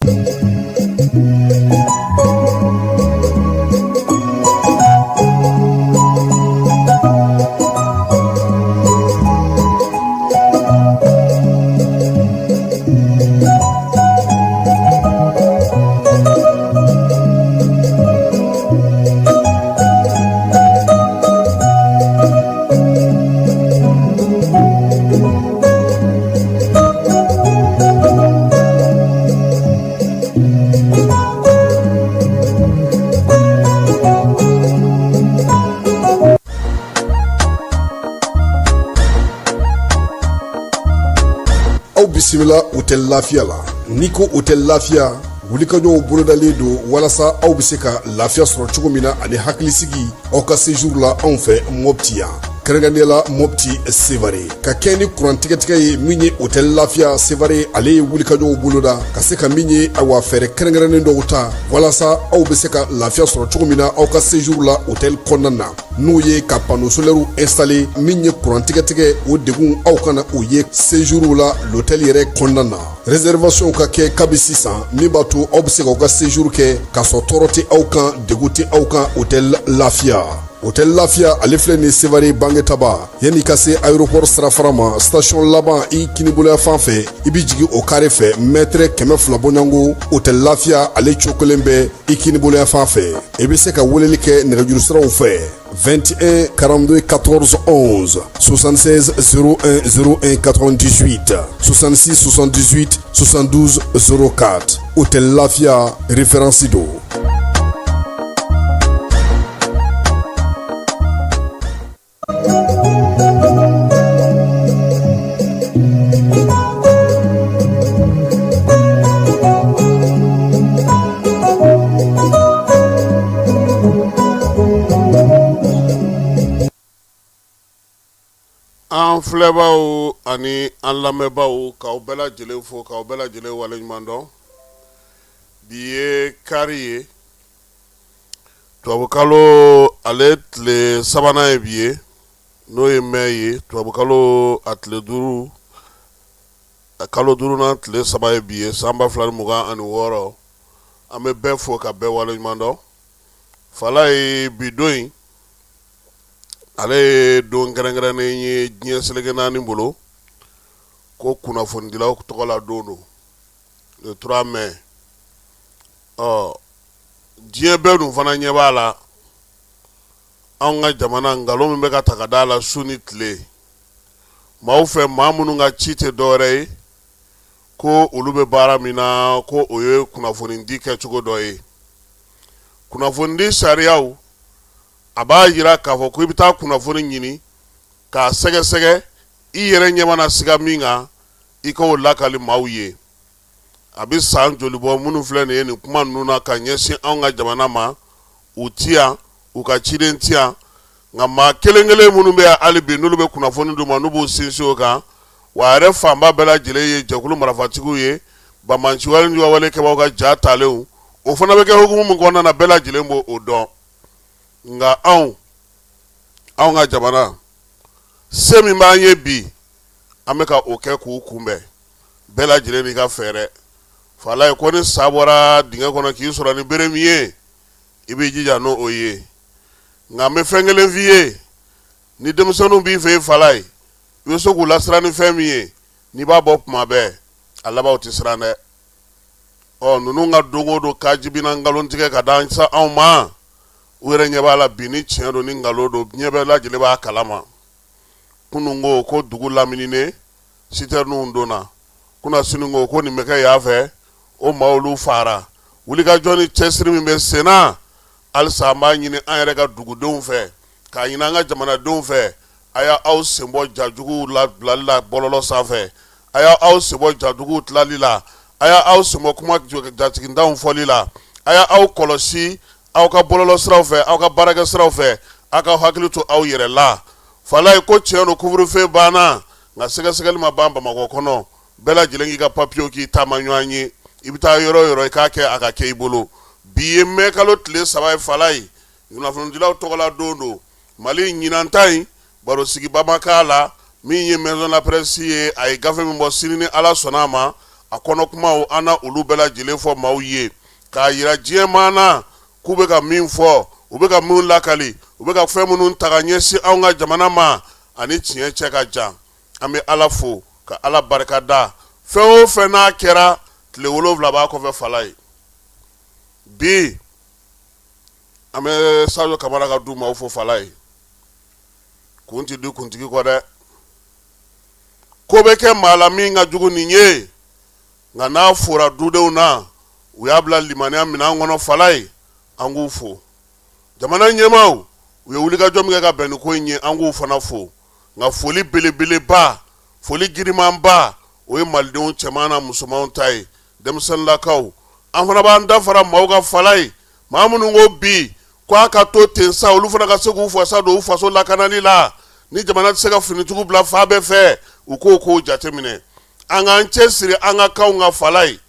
Aw bisimila hôtel Lafiya la. N'i ko hôtel Lafiya, wulikajɔw bolodalen don walasa aw bɛ se ka lafiya sɔrɔ cogo min na ani hakilisigi aw ka séjour la anw fɛ Mopti yan, kɛrɛnkɛrɛnnenya la Mopti Sevare. Ka kɛ ni kuran tigɛtigɛ ye, min ye hôtel Lafiya Sevare, ale ye wulikajɔw boloda ka se ka min ye, awa, fɛɛrɛ kɛrɛnkɛrɛnnen dɔw ta walasa aw bɛ se ka lafiya sɔrɔ cogo min na aw ka séjour la hôtel kɔnɔna na, n'o ye ka panneau solaire installer. Min ye kuran tigɛtigɛ, o degun aw kana o ye séjour la l'hôtel yɛrɛ kɔnɔna na. Réservation ka kɛ kabi sisan, min b'a to aw bɛ se k'aw ka séjour kɛ k'a sɔrɔ tɔɔrɔ tɛ aw kan, degun tɛ aw kan. Hôtel Lafiya, hôtel Lafiya, ale filɛ nin Sevare Bangetaba, yanni ka se aéroport sirafara ma, station laban, i kiniboloya fan fɛ, i bɛ jigin o carré fɛ, mètre 200 bɔɲɔgɔnko, hôtel Lafiya ale cokolen bɛ i kiniboloya fan fɛ. I bɛ se ka weleli kɛ nɛgɛjuru siraw fɛ: 21 42 14 11, 76 01 01 98, 66 78 72 04. Hôtel Lafiya, référence don. An filɛbaaw ani an lamɛnbaaw, k'aw bɛɛ lajɛlen fo, k'aw bɛɛ lajɛlen waleɲuman dɔn. Bi ye kari ye, tubabukalo ale tile sabanan ye bi ye, n'o ye mai ye. Tubabukalo a tile 5, kalo duurunan tile 3 ye bi ye, san 2026. An bɛ bɛɛ fo ka bɛɛ waleɲuman dɔn. Falaye, bi don in, ale ye don kɛrɛnkɛrɛnnen ye diɲɛ seleke naani bolo, ko kunnafonidilaw tɔgɔ la don don, le 3 mai. Ɔ, diɲɛ bɛɛ dun fana ɲɛ b'a la, anw ka jamana, nkalon min bɛ ka ta ka da la su ni tile maaw fɛ, maa minnu ka ci tɛ dɔwɛrɛ ye ko olu bɛ baara min na, ko o ye kunnafonidi kɛcogo dɔ ye. Kunnafonidi sariyaw a b'a jira k'a fɔ ko i bɛ taa kunnafoni ɲini k'a sɛgɛsɛgɛ, i yɛrɛ ɲɛ mana siga min kan, i k'o lakali maaw ye. A bɛ san joli bɔ, minnu filɛ nin ye nin kuma ninnu na ka ɲɛsin anw ka jamana ma, u ti yan, u ka ciden ti yan, nka maa kelen kelen minnu bɛ yan hali bi, n'olu bɛ kunnafoni d'u ma, n'u b'u sinsin o kan, wa a yɛrɛ fanba bɛɛ lajɛlen ye jɛkulu marifatigiw ye, banbaanci wale kɛbaaw ka ja talenw. O fana bɛ kɛ hukumu min kɔnɔna na, bɛɛ lajɛlen b'o o dɔn. Nka anw ka jamana, se min b'an ye bi, an bɛ ka o kɛ k'u kunbɛn, bɛɛ lajɛlen n'i ka fɛɛrɛ. Falaye, ko ni sa bɔra dingɛ kɔnɔ k'i sɔrɔ ni bere min ye, i b'i jija n'o o ye. Nka n bɛ fɛn kelen f'i ye: ni denmisɛnninw b'i fɛ yen, Falaye, i bɛ se k'u lasiran ni fɛn min ye, n'i b'a bɔ kuma bɛɛ, a laban u tɛ siran dɛ. Ɔ, ninnu ka don o don kajibina nkalon tigɛ ka da sa anw ma, u yɛrɛ ɲɛ b'a la bi, ni tiɲɛ don ni nkalon don, diɲɛ bɛɛ lajɛlen b'a kalama. Kunun ko dugu lamininen, sitɛrininw donna. Kunasini ko nin bɛ kɛ yan fɛ, o maa olu fara. Wulikajɔ ni cɛsiri min bɛ sen na halisa, an b'a ɲini an yɛrɛ ka dugudenw fɛ, k'a ɲini an ka jamanadenw fɛ, a y'aw sen bɔ jajuguw labilali la bɔlɔlɔ sanfɛ, a y'aw sen bɔ jajuguw tilali la, a y'aw sen bɔ kuma jatigintanw fɔli la, a y'aw kɔlɔsi aw ka bɔlɔlɔ siraw fɛ, aw ka baarakɛ siraw fɛ, aw ka hakili to aw yɛrɛ la. Falaye, ko tiɲɛ don, couvre-feu banna, nka sɛgɛsɛgɛli ma ban Bamakɔ kɔnɔ. Bɛɛ lajɛlen k'i ka papiyew k'i taama ɲɔgɔn ye, i bɛ taa yɔrɔ o yɔrɔ, i k'a kɛ a ka kɛ i bolo. Bi ye mai kalo tile 3 ye, Falaye, kunnafonidilaw tɔgɔla don don Mali. Ɲinan ta in, barosigiba ma k'a la. Min ye Maison de la Presse ye, a ye gafe min bɔ, sini ni Ala sɔnna a ma, A kɔnɔ kumaw an na olu bɛɛ lajɛlen fɔ maaw ye k'a yira diɲɛ maa na k'u bɛ ka min fɔ, u bɛ ka min lakali, u bɛ ka fɛn minnu ta ka ɲɛsin anw ka jamana ma, ani tiɲɛ cɛ ka jan. An bɛ Ala fo ka Ala barika da. Fɛn o fɛn n'a kɛra, tile 7 b'a kɔfɛ fala ye. Bi an bɛ Sajo Kamara ka du maaw fo fala ye. Kun tɛ di kuntigi kɔ dɛ. Ko bɛ kɛ maa la min ka jugu nin ye, nka n'a fora dudenw na, u y'a bila limaniya minɛn kɔnɔ fala ye, an k'u fo. Jamana ɲɛmaaw, u ye wulikajɔ min kɛ ka bɛn ni ko in ye, an k'u fana fo. Nka foli belebeleba, foli girimanba, o ye malidenw cɛman n'a musomanw ta ye. Denmisɛnninlakaw, an fana b'an da fara maaw kan fala ye, maa minnu ko bi ko a ka to ten sa, olu fana ka se k'u fasa don u faso lakanali la. Ni jamana tɛ se ka finitigiw bila fan bɛɛ fɛ, u k'o kow jateminɛ. An k'an cɛ siri an ka kanw kan fala ye.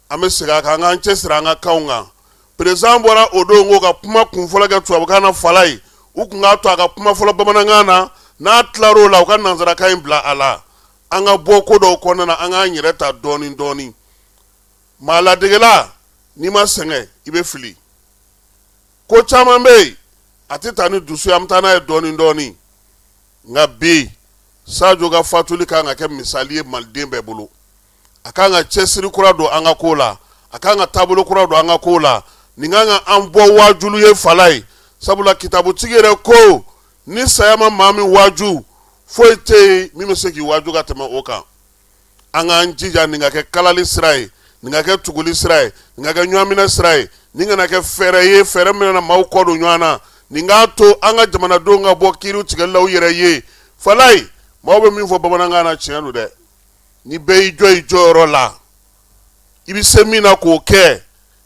An bɛ segin a kan, an k'an cɛ siri an ka kanw kan. Président bɔra o don ko ka kuma kun fɔlɔ kɛ tubabukan na fala ye. U tun k'a to a ka kuma fɔlɔ bamanankan na, n'a tilar'o la, u ka nansarakan in bila a la. An ka bɔ ko dɔw kɔnɔna na, an k'an yɛrɛ ta dɔɔnin dɔɔnin. Maa ladegela, n'i ma sɛgɛn i bɛ fili. Ko caman bɛ yen, a tɛ taa ni dusu ye, an bɛ taa n'a ye dɔɔnin dɔɔnin. Nka bi Sajo ka fatuli kan ka kɛ misali ye maliden bɛɛ bolo. A kan ka cɛsiri kura don an ka ko la, a kan ka taabolo kura don an ka ko la. Nin kan ka an bɔ waajulu ye fala ye, sabula kitabutigi yɛrɛ ko ni saya ma maa min waaju, foyi tɛ yen min bɛ se k'i waaju ka tɛmɛ o kan. An k'an jija nin ka kɛ kalali sira ye, nin ka kɛ tuguli sira ye, nin ka kɛ ɲɔgɔnminɛ sira ye, nin kana kɛ fɛɛrɛ ye, fɛɛrɛ min na maaw kɔ don ɲɔgɔn na. Nin k'a to an ka jamanadenw ka bɔ kiiriw tigɛli la u yɛrɛ ye fala ye. Maaw bɛ min fɔ bamanankan na, tiɲɛ don dɛ. Ni bɛɛ y'i jɔ i jɔyɔrɔ la, i bɛ se min na k'o kɛ,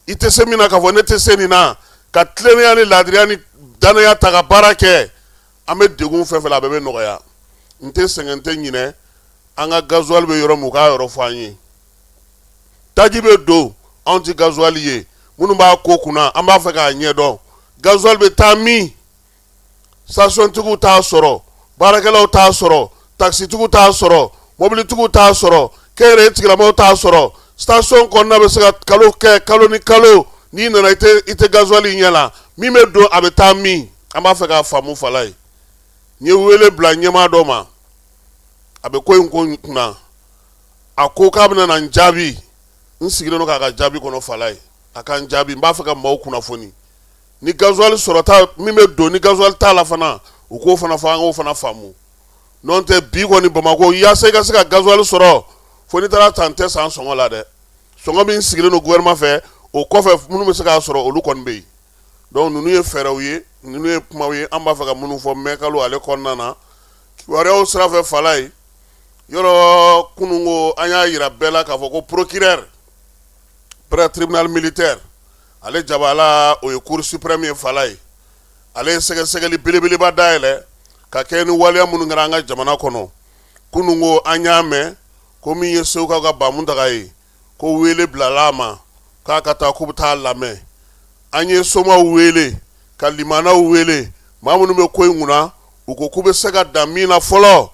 i tɛ se min na k'a fɔ ne tɛ se nin na, ka tilennenya ni laadiriya ni danaya ta ka baara kɛ, an bɛ degun fɛn fɛn la, a bɛɛ bɛ nɔgɔya. N tɛ sɛgɛn, n tɛ ɲinɛ. An ka gasoil bɛ yɔrɔ min, u k'a yɔrɔ fɔ an ye. Taji bɛ don, anw tɛ gasoil ye. Minnu b'a ko kunna, an b'a fɛ k'a ɲɛdɔn. Gasoil bɛ taa min? Stationtigiw t'a sɔrɔ, baarakɛlaw t'a sɔrɔ, takisitigiw t'a sɔrɔ, mobilitigiw t'a sɔrɔ, kɛnyɛrɛye tigilamɔgɔw t'a sɔrɔ. Station kɔnɔna bɛ se ka kalo kɛ, kalo ni kalo, n'i nana i tɛ gasoil ɲɛ la. Min bɛ don, a bɛ taa min? An b'a fɛ k'a faamu fala ye. N ye wele bila ɲɛmaa dɔ ma, a bɛ ko in ko kunna, a ko k'a bɛna na n jaabi. N sigilen don k'a ka jaabi kɔnɔ fala ye, a ka n jaabi. N b'a fɛ ka maaw kunnafoni ni gasoil sɔrɔta min bɛ don, ni gasoil t'a la fana, u k'o fana fɔ, an k'o fana faamu. N'o tɛ, bi kɔni Bamakɔ, yaasa i ka se ka gasoil sɔrɔ, fo n'i taara ta, n tɛ san sɔngɔ la dɛ. Sɔngɔ min sigilen don gouvernement fɛ, o kɔfɛ minnu bɛ se k'a sɔrɔ, olu kɔni bɛ yen. Donc ninnu ye fɛɛrɛw ye, ninnu ye kumaw ye an b'a fɛ ka minnu fɔ mɛ kalo ale kɔnɔna na. Kibaruyaw sira fɛ fala ye, yɔrɔ kununko an y'a yira bɛɛ la k'a fɔ ko procureur près tribunal militaire, ale jabala, o ye cour suprême ye fala ye, ale ye sɛgɛsɛgɛli belebeleba dayɛlɛ ka kɛ ni waleya minnu kɛra an ka jamana kɔnɔ. Kununko an y'a mɛn ko min ye Segukaw ka Bamuntaga ye, ko wele bilala a ma k'a ka taa, k'u bɛ taa lamɛn. An ye somaw wele ka limanaw wele, maa minnu bɛ ko in kunna, u ko k'u bɛ se ka dan min na fɔlɔ.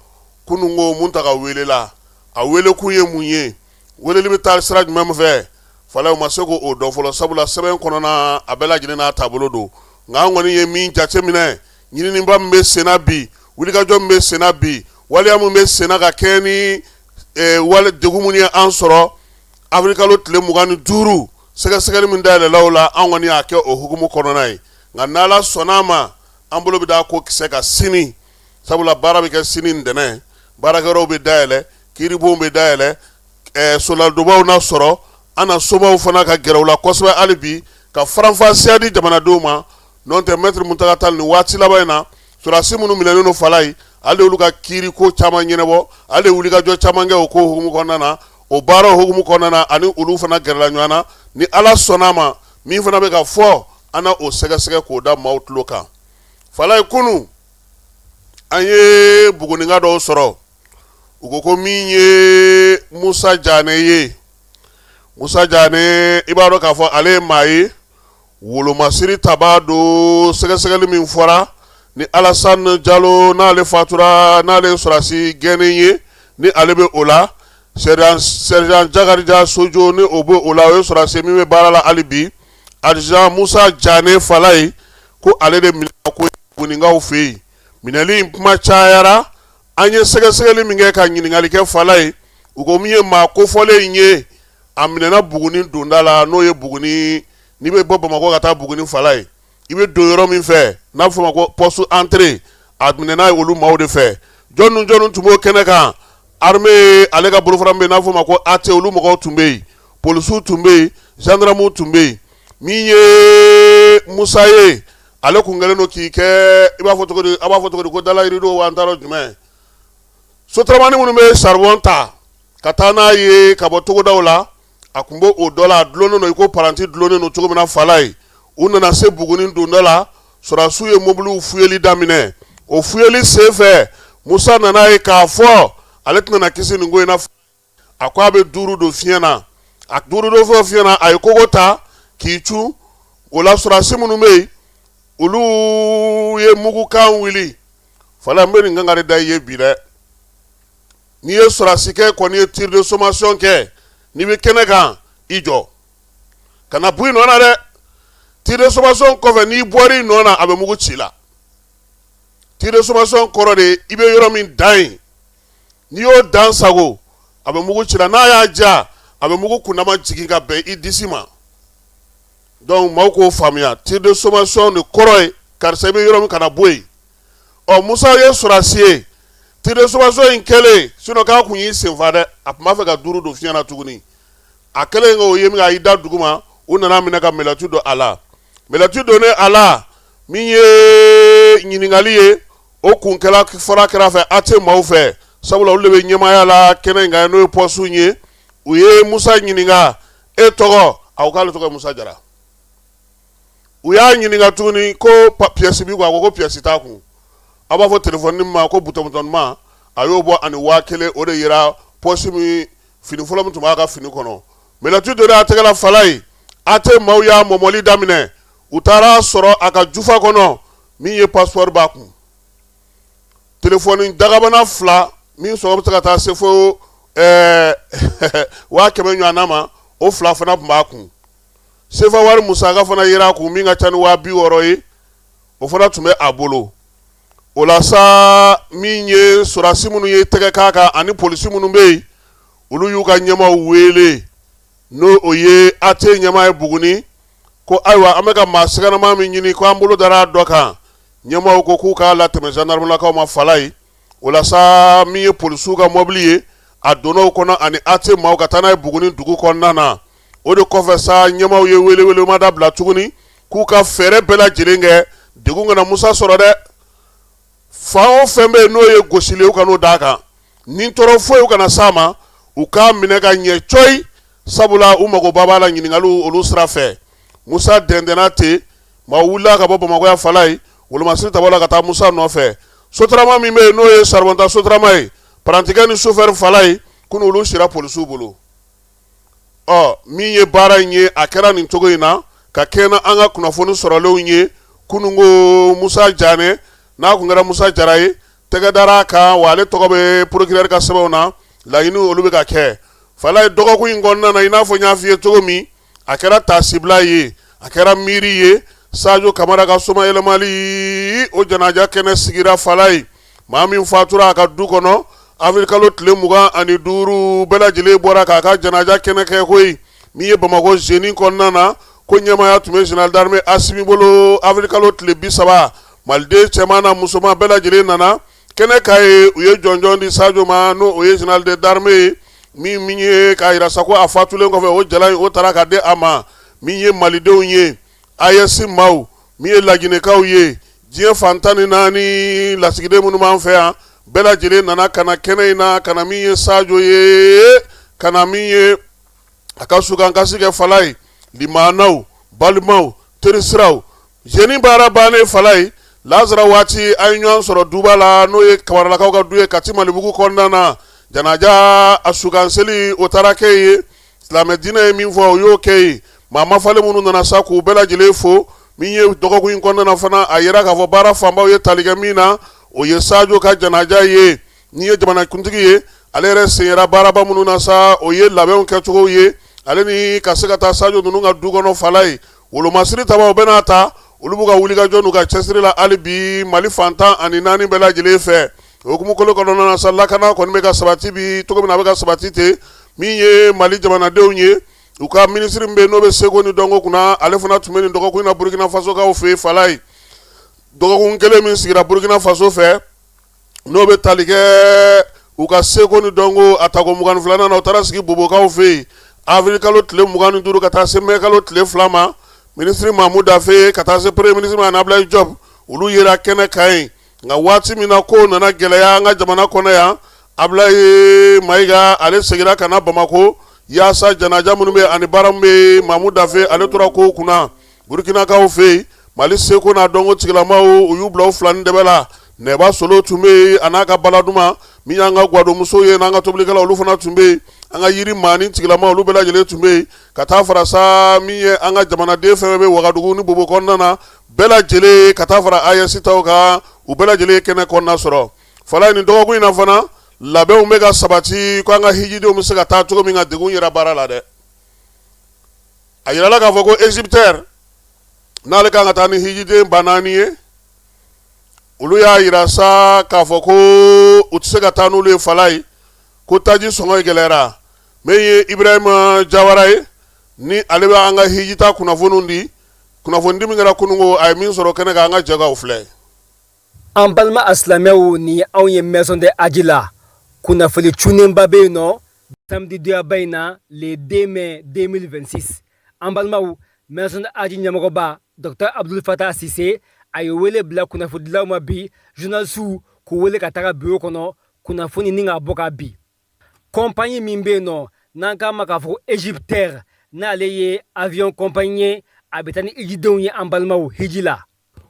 Kununko Muntaga welela, a welekun ye mun ye, weleli bɛ taa sira jumɛn fɛ fala, u ma se k'o dɔn fɔlɔ, sabula sɛbɛn kɔnɔna a bɛɛ lajɛlen n'a taabolo don. Nka an kɔni ye min jateminɛ, ɲininiba min bɛ senna bi, wulikajɔ min bɛ senna bi, waleya min bɛ senna ka kɛ ni wale degun minnu ye an sɔrɔ avril kalo tile 25, sɛgɛsɛgɛli min dayɛlɛla o la, an kɔni y'a kɛ o hukumu kɔnɔna ye. Nka n'Ala sɔnna a ma, an bolo bɛ da ko kisɛ kan sini, sabula baara bɛ kɛ sini ntɛnɛn, baarakɛyɔrɔw bɛ dayɛlɛ, kiiribonw bɛ dayɛlɛ, soladonbaw na sɔrɔ, an na somaw fana ka gɛrɛ u la kosɛbɛ hali bi ka faranfasiya di jamanadenw ma. N'o tɛ, maître Muntaga Tall, nin waati laban in na, sɔrɔdasi minnu minɛnen don fala ye, ale olu ka kiiri ko caman ɲɛnabɔ, ale wulikajɔ caman kɛ o ko hukumu kɔnɔna na, o baaraw hukumu kɔnɔna na, ani olu fana gɛrɛla ɲɔgɔn na. Ni Ala sɔnna a ma, min fana bɛ ka fɔ, an na o sɛgɛsɛgɛ k'o da maaw tulo kan fala ye. Kunun an ye Buguninka dɔw sɔrɔ, u ko ko min ye Musa Janɛ ye, Musa Janɛ, i b'a dɔn k'a fɔ ale ye maa ye, wolomasiri tabaa don. Sɛgɛsɛgɛli min fɔra ni Alassane Jalo, n'ale fatura, n'ale ye sɔrɔdasi gɛnnen ye, ni ale bɛ o la. Sergent Jakarija Sojo ni o bɛ o la, o ye sɔrɔdasi min bɛ baara la hali bi. Adjudant Musa Jane Falaye, ko ale de minɛna ko Bugunikaw fɛ yen. Minɛli in kuma cayara. An ye sɛgɛsɛgɛli min kɛ ka ɲininkali kɛ Falaye, u ko min ye maa kofɔlen in ye, a minɛna Buguni donda la, n'o ye Buguni, n'i bɛ bɔ Bamakɔ ka taa Buguni Falaye, i bɛ don yɔrɔ min fɛ n'a bɛ fɔ o ma ko poste entrée, a minɛna olu maaw de fɛ. Jɔn jɔn tun b'o kɛnɛ kan? Armée ale ka bolofara min bɛ yen n'a fɔ o ma ko AT, olu mɔgɔw tun bɛ yen, polisiw tun bɛ yen, gendarmew tun bɛ yen. Min ye Musa ye, ale kun kɛlen don k'i kɛ i b'a fɔ cogo di, a b'a fɔ cogo di ko dalayirido wa, an t'a dɔn jumɛn. Sotaramani minnu bɛ charbon ta ka taa n'a ye ka bɔ togodaw la, a tun b'o o dɔ la. A dulonnen don i ko paranti dulonnen don cogo min na Falaye. U nana se Buguni donda la, sɔrɔdasiw ye mobiliw fuyeli daminɛ. O fuyeli senfɛ, Musa nana ye k'a fɔ ale tɛna na kisi nin ko in na. A ko a bɛ duuru don fiɲɛ na. A duuru don fɔ fiɲɛ na, a ye kogo ta k'i cun o la. Sɔrɔdasi minnu bɛ yen, olu ye mugukan wuli. Falaye, n bɛ nin kankari da i ye bi dɛ. N'i ye sɔrɔdasikɛ kɔni ye tir de sommation kɛ, n'i bɛ kɛnɛ kan, i jɔ, kana bɔ i nɔ na dɛ. Tir de sommation kɔfɛ, n'i bɔra i nɔ na, a bɛ mugu ci i la. Tir de sommation kɔrɔ de, i bɛ yɔrɔ min dan yen, n'i y'o dan sago, a bɛ mugu ci i la. N'a y'a ja, a bɛ mugu kundama jigin ka bɛn i disi ma. Donc maaw k'o faamuya, tir de sommation de kɔrɔ ye karisa, i bɛ yɔrɔ min, kana bɔ yen. Ɔ, Musa ye sɔrɔdasi ye. Tir de sommation in kɛlen, sinon k'a kun y'i senfa dɛ, a tun b'a fɛ ka duuru don fiɲɛ na tuguni. A kɛlen k'o ye min, a y'i da dugu ma, u nana minɛ ka mɛlɛti don a la. Mɛlɛti donnen a la, min ye ɲininkali ye, o kun kɛra fɔra kɛra fɛ AT maaw fɛ, sabula olu de bɛ ɲɛmaaya la kɛnɛ in kan, n'o ye poste in ye. U ye Musa ɲininka: e tɔgɔ? A ko k'ale tɔgɔ ye Musa Jara. U y'a ɲininka tuguni ko pièce b'i kun? A ko ko pièce t'a kun. A b'a fɔ telefɔni ma ko butɔn a y'o bɔ ani 1000, o de yira poche min, fini fɔlɔ min tun b'a ka fini kɔnɔ. Mɛlɛti donna a tɛgɛ la Falaye. AT maaw y'a mɔmɔli daminɛ. U taara sɔrɔ a ka jufa kɔnɔ, min ye passeport b'a kun, telefɔni dagabana fila min sɔngɔ bɛ se ka taa se fo 100 000 ɲɔgɔnna ma, o fila fana tun b'a kun. Sefa wari musaka fana yera a kun, min ka ca ni 60 000 ye, o fana tun bɛ a bolo. O la sa, min ye sɔrɔdasi minnu ye tɛgɛ k'a kan ani polisi minnu bɛ yen, olu y'u ka ɲɛmaaw wele, n'o o ye AT ɲɛmaa ye Buguni, ko ayiwa, an bɛ ka maa siganama min ɲini, ko an bolo dara dɔ kan. Ɲɛmaaw ko k'u k'a latɛmɛ zandaramulakaw ma Falaye. O la sa, min ye polisiw ka mɔbili ye, a donna o kɔnɔ ani AT maaw ka taa n'a ye Buguni dugu kɔnɔna na. O de kɔfɛ sa, ɲɛmaaw ye welewelemada bila tuguni k'u ka fɛɛrɛ bɛɛ lajɛlen kɛ, degun kana Musa sɔrɔ dɛ. Fan o fɛn bɛ yen n'o ye gosili ye, u kan'o d'a kan. Ni tɔɔrɔ foyi u kana s'a ma, u k'a minɛ ka ɲɛ cɔyi, sabula u magoba b'a la ɲininkaliw olu sira fɛ. Musa dɛndɛnna ten. Maa wulila ka bɔ Bamakɔ yan Falaye, wolomasiri tabɔ la ka taa Musa nɔfɛ. Sotarama min bɛ yen, n'o ye saribɔnta sotarama ye, parantikɛ ni sofɛri Falaye, kunun olu sira polisiw bolo. Ɔ, min ye baara in ye, a kɛra nin cogo in na ka kɛɲɛ na an ka kunnafoni sɔrɔlenw ye kunun ko Musa Janɛ, n'a kun kɛra Musa Jara ye, tɛgɛ dara a kan wa ale tɔgɔ bɛ procureur ka sɛbɛnw na. Laɲini olu bɛ ka kɛ Falaye dɔgɔkun in kɔnɔna na. I n'a fɔ n y'a f'i ye cogo min, a kɛra taasibila ye, a kɛra miiri ye. Sajo Kamara ka somayɛlɛmali, o janaja kɛnɛ sigira Falaye. Maa min fatura a ka du kɔnɔ avril kalo tile 25, bɛɛ lajɛlen bɔra k'a ka janaja kɛnɛ kɛ koyi. Min ye Bamakɔ zeni kɔnɔna na, ko ɲɛmaaya tun bɛ général d'armée Asimi bolo. Avril kalo tile 30, maliden cɛman n'a musoman bɛɛ lajɛlen nana kɛnɛ kan ye. U ye jɔnjɔn di Sajo ma, n'o o ye général d'armée ye, min ye k'a jira sa ko a fatulen kɔfɛ, o jala in o taara ka di a ma. Min ye malidenw ye, AES maaw, min ye laginɛkaw ye, diɲɛ fan 14 lasigiden minnu b'an fɛ yan, bɛɛ lajɛlen nana ka na kɛnɛ in na, ka na min ye Sajo ye, ka na min ye a ka sukankasi kɛ Falaye. Limanaw, balimaw, terisiraw, zeni baara bannen Falaye, lazara waati, an ye ɲɔgɔn sɔrɔ duba la, n'o ye kamaralakaw ka du ye Kati Malibugu kɔnɔna na. Janaja a sukanseli, o taara kɛ yen. Silamɛ diinɛ ye min fɔ, o y'o kɛ yen. Maa mafalen minnu nana sa, k'u bɛɛ lajɛlen fo. Min ye dɔgɔkun in kɔnɔna na fana, a yira k'a fɔ baara fanbaw ye tali kɛ min na, o ye Sajo ka janaja ye. N'i ye jamanakuntigi ye, Ale yɛrɛ sen yera baaraba minnu na sa, o ye labɛnw kɛcogo ye, ale ni ka se ka taa Sajo ninnu ka du kɔnɔ. Falaye, wolomasiri tabaw bɛna ta, olu b'u ka wulikajɔ n'u ka cɛsiri la hali bi Mali fan 14 bɛɛ lajɛlen fɛ. O hukumu kelen kɔnɔna na sa, lakana kɔni bɛ ka sabati bi cogo min na, a bɛ ka sabati ten. Min ye Mali jamanadenw ye, u ka minisiri min bɛ yen n'o bɛ seko ni dɔnko kunna, ale fana tun bɛ nin dɔgɔkun in na Burukina Fasokaw fɛ yen. Falaye, dɔgɔkun kelen min sigira Burukina Faso fɛ, n'o bɛ tali kɛ u ka seko ni dɔnko a tako 22nan na, u taara sigi Bobokaw fɛ yen avril kalo tile 25 ka taa se mai kalo tile 2 ma. Minisiri Mamu Dafe ka taa se premier ministre ma Ablaye Diop, olu yera kɛnɛ kan yen. Nka waati min na ko nana gɛlɛya an ka jamana kɔnɔ yan, Ablaye Mayiga, ale seginna ka na Bamakɔ yaasa janaja minnu bɛ ani baara min bɛ. Mamu Dafe, ale tora kow kunna Burukinakaw fɛ yen. Mali seko n'a dɔnko tigilamaw, u y'u bila u fila ni dɛbɛ la. Nɛba Solo tun bɛ yen, a n'a ka bala duman. Min y'an ka gwadonmusow ye n'an ka tobilikɛlaw, olu fana tun bɛ yen. An ka yiri maani tigilama, olu bɛɛ lajɛlen tun bɛ yen, ka taa fara sa min ye an ka jamanaden fɛn bɛ Wagadugu ni Bobo kɔnɔna na bɛɛ lajɛlen, ka taa fara AES taw kan, u bɛɛ lajɛlen ye kɛnɛ kɔnɔna sɔrɔ. Falaye, nin dɔgɔkun in na fana, labɛnw bɛ ka sabati ko an ka hijidenw bɛ se ka taa cogo min, ka degun yera baara la dɛ. A yirala k'a fɔ ko Égyptair, n'ale kan ka taa ni hijiden 4000 ye, olu y'a yira sa k'a fɔ ko u tɛ se ka taa n'olu ye. Falaye, ko taji sɔngɔ gɛlɛyara. Min ye Ibrahima Jawara ye, ni ale bɛ an ka hijita kunnafoniw di, kunnafonidi min kɛra kununko, a ye min sɔrɔ kɛnɛ kan, an ka jɛ k'o filɛ. An balima asilamɛw, ni anw ye Maison de Hadj la, kunnafoni cunnenba bɛ yen nɔ samedi donyaba in na, le 2 mai 2026. An balimaw, Maison de Hadj ɲɛmɔgɔba Dr Abdul Fatah Sise, a ye wele bila kunnafonidilaw ma bi, journalisiw k'u wele ka taga bureau kɔnɔ, kunnafoni ni k'a bɔ ka bi. Compagnie min bɛ yen nɔ n'an k'a ma k'a fɔ ko Égyptair, n'ale ye avion compagnie ye, a bɛ taa ni hijidenw ye, an balimaw, hiji la,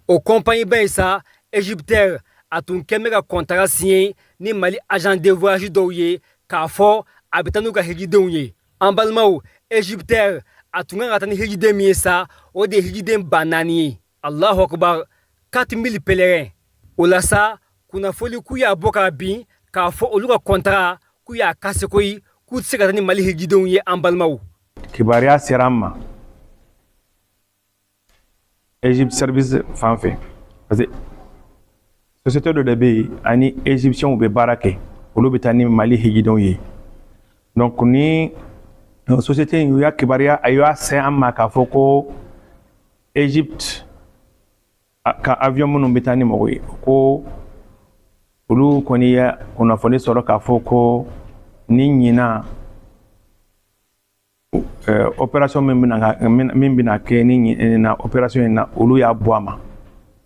o compagnie ba in sa, Égyptair, a tun kɛn bɛ ka contrat signé ni Mali agent de voyage dɔw ye k'a fɔ a bɛ taa n'u ka hijidenw ye. An balimaw, Égyptair, a tun kan ka taa ni hijiden min ye sa, o de ye hijiden 4000 ye. Allahu akbar, 4000 pèlerins. O la sa, kunnafoni k'u y'a bɔ k'a bin k'a fɔ olu ka contrat k'u y'a casser koyi, k'u tɛ se ka taa ni Mali hijidenw ye, an balimaw. Kibaruya sera an ma Egypte service fan fɛ, parce que société dɔ de bɛ yen ani égyptiens bɛ baara kɛ, olu bɛ taa ni Mali hijidenw ye. Donc ni société in, u y'a kibaruya, a y'a se an ma k'a fɔ ko Egypte ka avion minnu bɛ taa ni mɔgɔ ye, ko olu kɔni ye kunnafoni sɔrɔ k'a fɔ ko ni ɲinan opération min bɛna kɛ ni na opération in na, olu y'a bɔ a ma,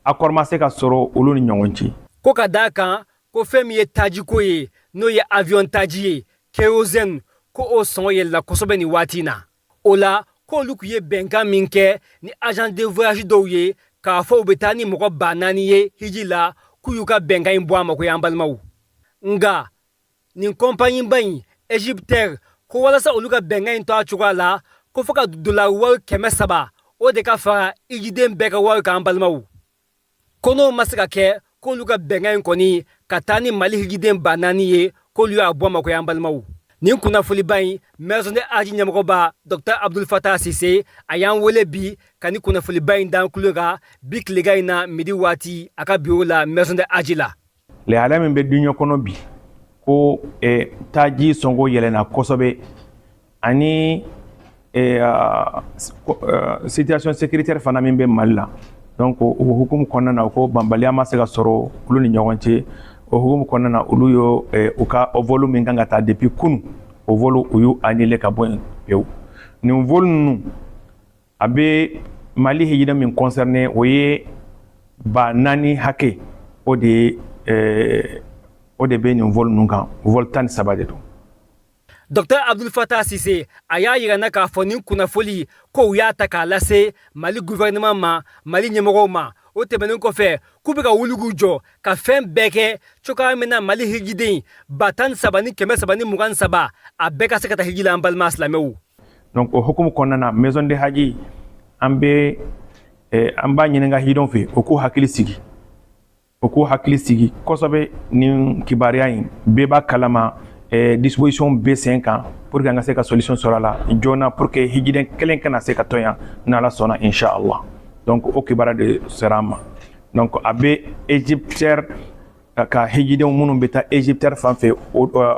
accord ma se ka sɔrɔ olu ni ɲɔgɔn cɛ. Ko ka d'a kan ko fɛn min ye tajiko ye, n'o ye avion taji ye, kérosène, ko o sɔngɔ yɛlɛla kosɛbɛ nin waati in na. O la, k'olu tun ye bɛnkan min kɛ ni agent de voyage dɔw ye k'a fɔ u bɛ taa ni mɔgɔ 4000 ye hiji la, k'u y'u ka bɛnkan in bɔ a ma ko y'an balimaw. Nka nin compagnie ba in, Égyptair, ko walasa olu ka bɛnkan in to a cogoya la, ko fo ka dollar wari 300, o de ka fara hijiden bɛɛ ka wari kan, an balimaw. Ko n'o ma se ka kɛ, k'olu ka bɛnkan in kɔni ka taa ni Mali hijiden 4000 ye, k'olu y'a bɔ a ma ko y'an balimaw. Nin kunnafoniba in, Maison de Hadj ɲɛmɔgɔba Dr Abdul Fatah Sise, a y'an wele bi ka ni kunnafoniba in d'an kulo kan bi tilegan in na, midi waati, a ka bureau la, Maison de Hadj la. Lahala min bɛ duɲɛ kɔnɔ bi, ko taji sɔngɔ yɛlɛnna kosɛbɛ, ani situation sécuritaire fana min bɛ Mali la. Donc o hukumu kɔnɔna na, ko banbaliya ma se ka sɔrɔ olu ni ɲɔgɔn cɛ. O hukumu kɔnɔna na, olu y'o u ka vol min kan ka taa depuis kunun, o vol, u y'u annulé ka bɔ yen pewu. Nin vol ninnu, a bɛ Mali hijiden min concerné, o ye 4000 hakɛ, o de bɛ nin vol ninnu kan. Vol 13 de don. Dr Abdul Fatah Sise, a y'a yira na k'a fɔ nin kunnafoli ko u y'a ta k'a lase Mali gouvernement ma, Mali ɲɛmɔgɔw ma. O tɛmɛnen kɔfɛ, k'u bɛ ka wuli k'u jɔ ka fɛn bɛɛ kɛ cogoya min na Mali hijiden 13,323, a bɛɛ ka se ka taa hiji la, an balima silamɛw. Donc o hukumu kɔnɔna na, Maison de Hadj, an bɛ an b'a ɲini ka hijidenw fɛ, u k'u hakili sigi, u k'u hakili sigi kosɛbɛ. Ni kibaruya in bɛɛ b'a kalama. Disposition bɛ sen kan pour que an ka se ka solution sɔrɔ a la joona, pour que hijiden kelen kana se ka to yan, n'Ala sɔnna, inshallah. Donc o kibaruya de sera an ma. Donc a bɛ Égyptair ka hijidenw minnu bɛ taa Égyptair fan fɛ,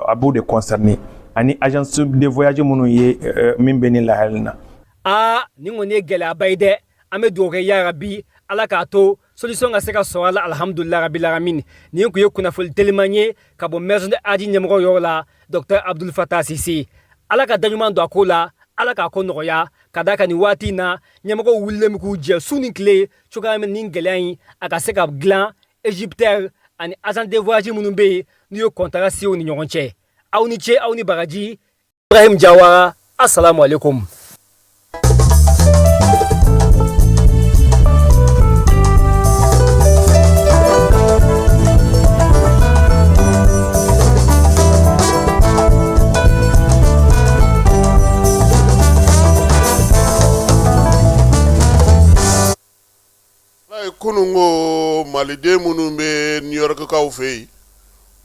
a b'o de concerner, ani agence de voyage minnu ye min bɛ nin lahali na. Aa, nin kɔni ye gɛlɛyaba ye dɛ. An bɛ dugawu kɛ, yarabi, Ala k'a to solution ka se ka sɔrɔ a la. Alhamdulilayi rabil alamin. Nin tun ye kunnafoni teliman ye ka bɔ maison de hadj ɲɛmɔgɔ yɔrɔ la, docteur Abdul Fatah Sise. Ala ka daɲuman don a ko la, Ala k'a ko nɔgɔya. Ka d'a kan nin waati in na, ɲɛmɔgɔw wulilen bɛ k'u jɛ su ni tile cogoya min nin gɛlɛya in a ka se ka dilan Égyptair ani agent de voyage minnu bɛ yen n'u ye contrat signé u ni ɲɔgɔn cɛ. Aw ni ce, aw ni baraji. Ibrahim Jawara, assalamu alaikum. Kunun ko maliden minnu bɛ New Yorkkaw fɛ yen,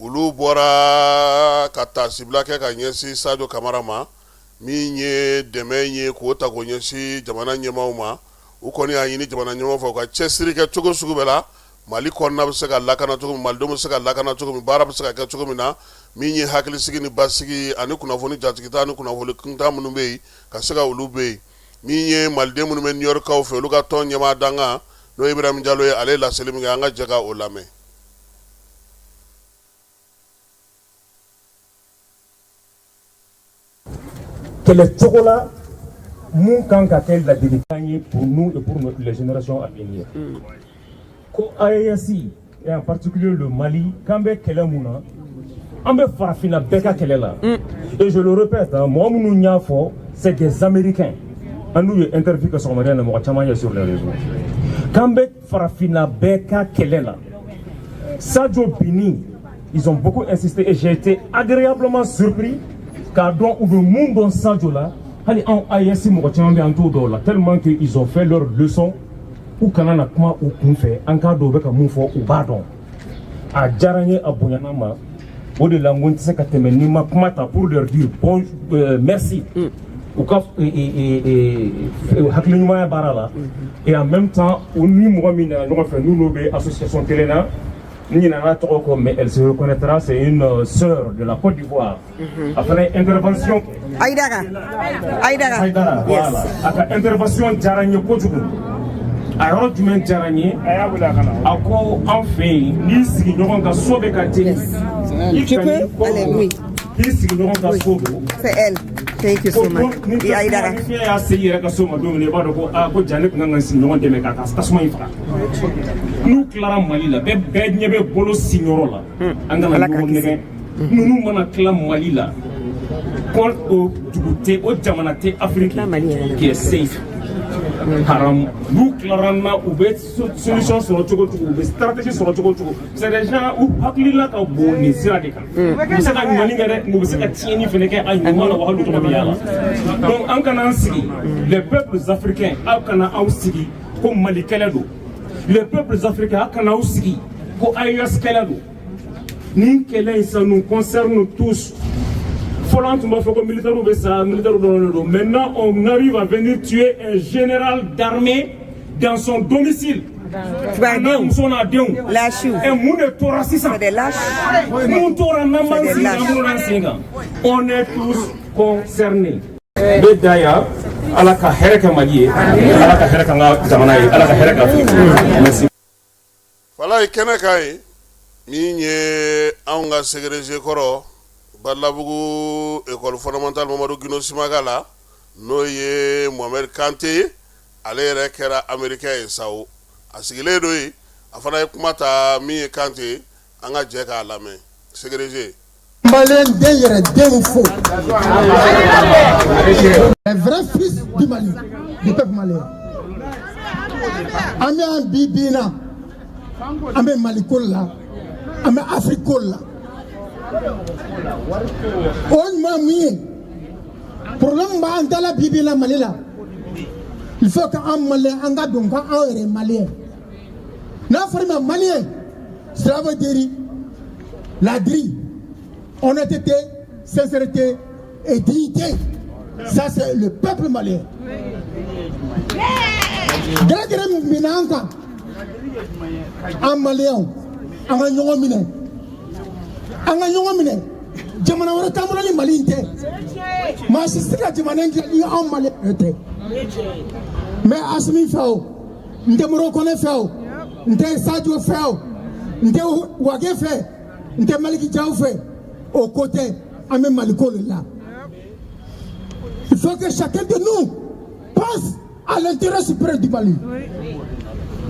olu bɔra ka taasibila kɛ ka ɲɛsin Sadio Kamara ma, min ye dɛmɛ ye k'o ta k'o ɲɛsin jamana ɲɛmaaw ma. U kɔni y'a ɲini jamana ɲɛmaaw fɛ u ka cɛsiri kɛ cogo sugu bɛɛ la, Mali kɔnɔna bɛ se ka lakana cogo min, malidenw bɛ se ka lakana cogo min, baara bɛ se ka kɛ cogo min na, min ye hakilisigi ni basigi ani kunnafoni jatigita ni kunnafoni kuntan minnu bɛ yen, ka se ka olu bɛ yen. Min ye maliden minnu bɛ New Yorkkaw fɛ, olu ka tɔn ɲɛmaa dankan, n'o ye Ibrahim Jalo ye, ale ye laseli min kɛ, an ka jɛ ka o lamɛn. Kɛlɛ cogo la mun kan ka kɛ ladilikan ye pour nous et pour les générations à venir, ko AES et en particulier le Mali, k'an bɛ kɛlɛ mun na, an bɛ farafinna bɛɛ ka kɛlɛ la. Et je le répète, mɔgɔ minnu y'a fɔ, c'est des Américains. An n'u ye interview kɛ sɔgɔmada in na, mɔgɔ caman ye sur les réseaux, k'an bɛ farafinna bɛɛ ka kɛlɛ la. Sadio Bini, ils ont beaucoup insisté et j'ai été agréablement surpris k'a dɔn u bɛ mun dɔn Sadio la. Hali anw AES mɔgɔ caman bɛ, an t'o dɔw la, tellement que ils ont fait leur leçon. U kana na kuma u kun fɛ, an k'a dɔn u bɛ ka mun fɔ, u b'a dɔn. A diyara n ye, a bonyana n ma. O de la n ko n tɛ se ka tɛmɛ ni ma kuma ta pour leur dire bon, merci u ka hakili ɲumanya baara la. Et en même temps, u ni mɔgɔ min nana ɲɔgɔn fɛ, n'u bɛ association kelen na, n ɲinɛna tɔgɔ kɔ, mais elle se reconnaîtra, c'est une sœur de la Côte d'Ivoire. A fana ye intervention kɛ. Aïdara. Aïdara. Aïdara, voilà. A ka intervention diyara n ye kojugu. A yɔrɔ jumɛn diyara n ye? A ko an fɛ yen, n'i sigiɲɔgɔn ka so bɛ ka jeni, i Tu peux Allez, oui. k'i sigiɲɔgɔn ka so don. C'est elle. Thank you so much. Ni Et Aïdara. ni fiɲɛ y'a se i yɛrɛ ka so ma don min na, i b'a dɔn ko aa, ko ja ne tun kan ka n sigiɲɔgɔn dɛmɛ k'a ka tasuma in faga. N'u tilara Mali la, bɛɛ bɛɛ ɲɛ bɛ bolo sinyɔrɔ la. An kana Ala k'a ɲɔgɔn kisi. nɛgɛ. Ninnu mana tila Mali la, ko o dugu tɛ, o jamana tɛ Afiriki Tila Mali yɛrɛ la. qui est safe haram. N'u tilara n na, u bɛ solution sɔrɔ cogo cogo, u bɛ stratégie sɔrɔ cogo cogo. C'est des gens u hakilina ka bon nin sira de kan. U bɛ se ka ɲumanni kɛ dɛ, nka u bɛ se ka tiɲɛni fɛnɛ kɛ a ɲuman na, wa hali u tɔgɔ bɛ y'a la. Donc an kana an sigi, les peuples africains, aw kana aw sigi ko Mali kɛlɛ don. Les peuples africains, aw kana aw sigi ko AES kɛlɛ don. Nin kɛlɛ in, ça nous concerne tous. Fɔlɔ, an tun b'a fɔ ko militaires bɛ sa, militaires dɔrɔn de don. Maintenant, on arrive à venir tuer un général d'armée dans son domicile, a n'a muso n'a denw. Lâche. Ɛ, mun de tora sisan? C'est des lâches. Mun tora n'an m'an C'est des sigi lâches. an bolo n'an sen kan? On est tous concernés. N bɛ da yan. Ala ka hɛrɛ kɛ Mali ye, Ala ka hɛrɛ kɛ an ka jamana ye, Ala ka hɛrɛ kɛ Afiriki. Merci. Falaye kɛnɛ kan ye, min ye anw ka CGDG kɔrɔ Balabugu école fondamentale Mamadu Gino Simaga la, n'o ye Mohamed Kante ye, ale yɛrɛ kɛra américain ye sa o, a sigilen don yen, a fana ye kuma ta. Min ye Kante ye, an ka jɛ k'a lamɛn, CGDG. Malien den yɛrɛ denw fo. Les vrais fils du Mali, du peuple malien. An bɛ yan bi bi in na, an bɛ Mali ko la, an bɛ Afiriki ko la. O ɲuman mun ye? Problème b'an da la bi bi in na Mali la. Il faut que an Malien, an ka dɔn ko anw yɛrɛ ye Malien. N'a fɔra i ma Malien, cela veut dire ladiri, honnêteté, sincérité et dignité. Ça, c'est le peuple malien. Gɛrɛgɛrɛ min binna an kan, an maliyɛnw, an ka ɲɔgɔn minɛ, an ka ɲɔgɔn minɛ. Jamana wɛrɛ t'an bolo ni Mali in tɛ. Maa si tɛ se ka jamana in dilan ni anw maliyɛn tɛ. N bɛ Asimi fɛ o, n tɛ Modibo Kɔnɛ fɛ o, n tɛ Sadio fɛ o, n tɛ Wage fɛ, n tɛ Maliki Jaw fɛ, o ko tɛ. An bɛ Maliko de la. Il faut que chacun de nous pense à l'intérêt supérieur du Mali.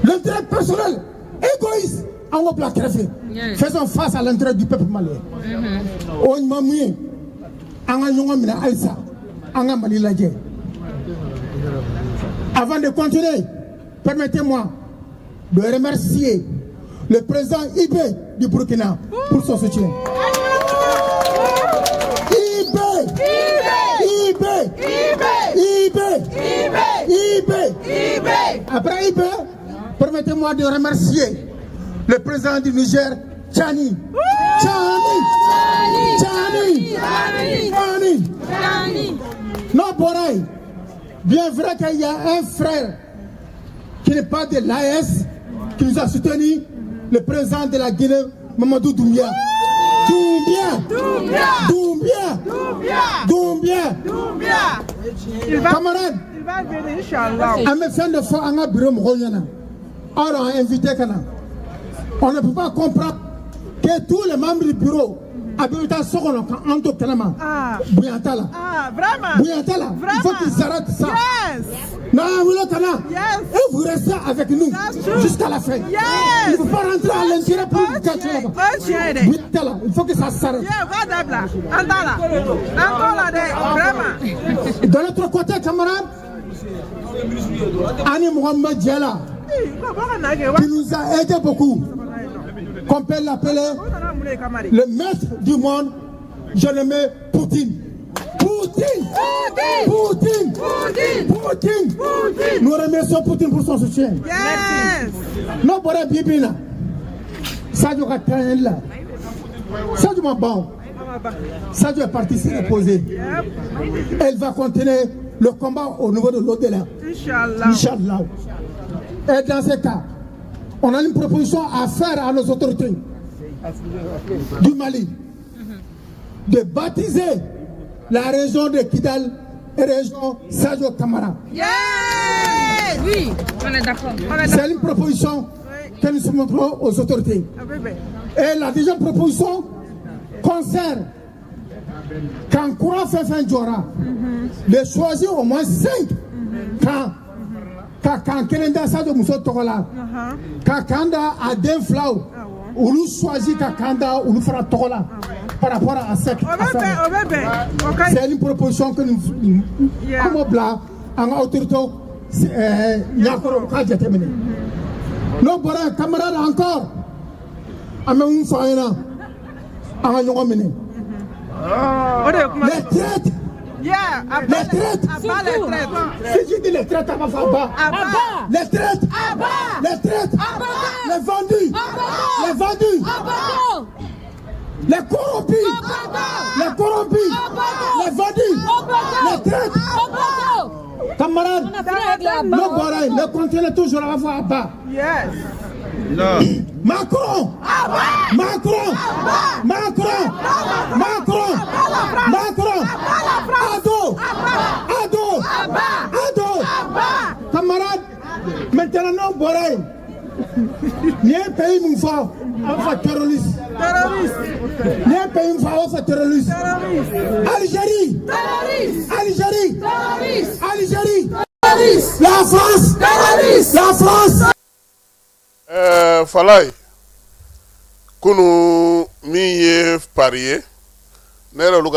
L'intérêt personnel, égoïste, an k'o bila kɛrɛfɛ. Faisons face à l'intérêt du peuple malien. O ɲuman mun ye, an ka ɲɔgɔn minɛ halisa, an ka Mali lajɛ. Avant de continuer, permettez-moi de remercier le président IB du Burkina pour son soutien. IB, IB, IB, IB, IB. Après IB, permettez-moi de remercier le président du Niger, Tchani. Tchani, Tchani, Tchani. Non, Boraï, bien vrai qu'il y a un frère qui n'est pas de l'AES, qui nous a soutenu, le président de la Guinée, Mamadou Doumbia. Doumbia. Doumbia. Doumbia. Camarade, an bɛ fɛn dɔ fɔ an ka bureau mɔgɔw ɲɛna. Aw y'an invité ka na. On ne peut pas comprendre que tous les membres du bureau a bɛɛ bɛ taa so kɔnɔ ka an to kɛnɛma. Bonya t'a la. Bonya t'a la. Il faut qu'ils arrêtent ça. N'an y'an wele ka na, et vous restez avec nous jusqu'à la fin. Il ne faut pas rentrer à l'intérieur pour vous cacher là-bas. Bonya t'a la. Il faut que ça s'arrête. De l'autre côté, camarade, ani mɔgɔ min bɛ jɛ la, qui nous a aidé beaucoup, qu'on peut l'appeler le maître du monde, je le mets Poutine. Poutine. Poutine. Poutine. Nous remercions Poutine pour son soutien. N'o bɔra bi bi in na, Sadio ka taa la, Sadio ma ban o. Sadio est parti se reposer. Elle va continuer le combat au niveau de l'au-delà. Inch'Allah. Et dans ce cas, on a une proposition à faire à nos autorités du Mali de baptiser la région de Kidal et région Sadio Kamara. Oui, on est d'accord. C'est une proposition que nous soumettrons aux autorités. Et la deuxième proposition concerne camp kura fɛn fɛn jɔra, de choisir au moins cinq camps, ka camp kelen da Sadio muso tɔgɔ la, ka camp da a den filaw, olu choisi, ka camp da olu fana tɔgɔ la par rapport à cette à ça. C'est une proposition que nous an b'o bila an ka autorité ɲakɔrɔ, u k'a jateminɛ. N'o bɔra yen, camarade, encore, an bɛ mun fɔ an ɲɛna? An ka ɲɔgɔn minɛ. Les traîtres. Les traîtres. Si je dis les traîtres, à bas. Les traîtres. Les traîtres. Les vendus. Les vendus. Les corrompus. Les corrompus. Les vendus. Les traîtres. Camarades, n'o bɔra yen, ne continuez toujours à fɔ à bas. Macron. Macron. Macron. Macron. Macron. À dos. À dos. À dos. Camarades, maintenant n'o bɔra yen, nin ye pays mun fɔ, a b'a fɔ terroriste. Nin ye pays mun fɔ, a b'a fɔ terroriste. Algérie. Algérie. Algérie. La France. La France. Falaye, kunu min ye Paris ye, ne yɛrɛ olu ka